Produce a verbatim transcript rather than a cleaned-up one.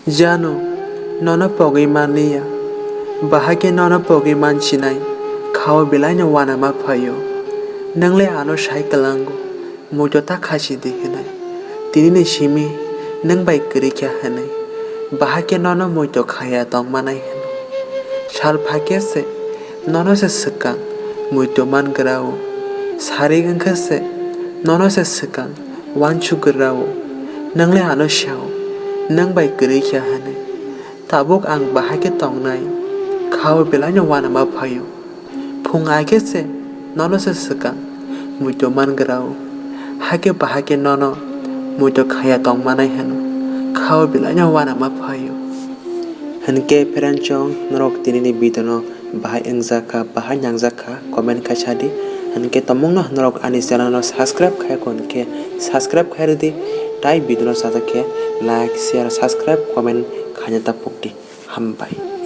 Jano, nono pogwi manliya, bahai khe nono pogwi mansinai, khao belaino uanama phaio. Nwngle ano sai kwlango, muitu ta khasi di hwnwi. Tinini simi nwng bai kwrwi kha hwnwi, bahai khe nono muitu khaya tongmanai hwno. Sal pha khe se nono se swkang muitu man gra-o, sari wng khe se nono se swkang uansuk gra-o. Nwngle ano sa-o, nwng bai kwrwi kha hwnwi. Tabuk ang bahai khe tongnai, khao belaino uanama phaio. Phung ai khe se nono se swkang muitu man gra-o, hakhe bahai khe nono muitu khaya tongmanai hwno, khao belaino uanama phaio. Hwnkhe friend chong, norok tinini video no bahai wngjak kha, bahai nangjak kha, comment khai sa di. Hwnkhe tongmungno norok ani channel no subscribe khai kho hwnkhe subscribe khai rw di. Tai video no sajak khe like, share, subscribe, comment khaina ta pok di. Hambai.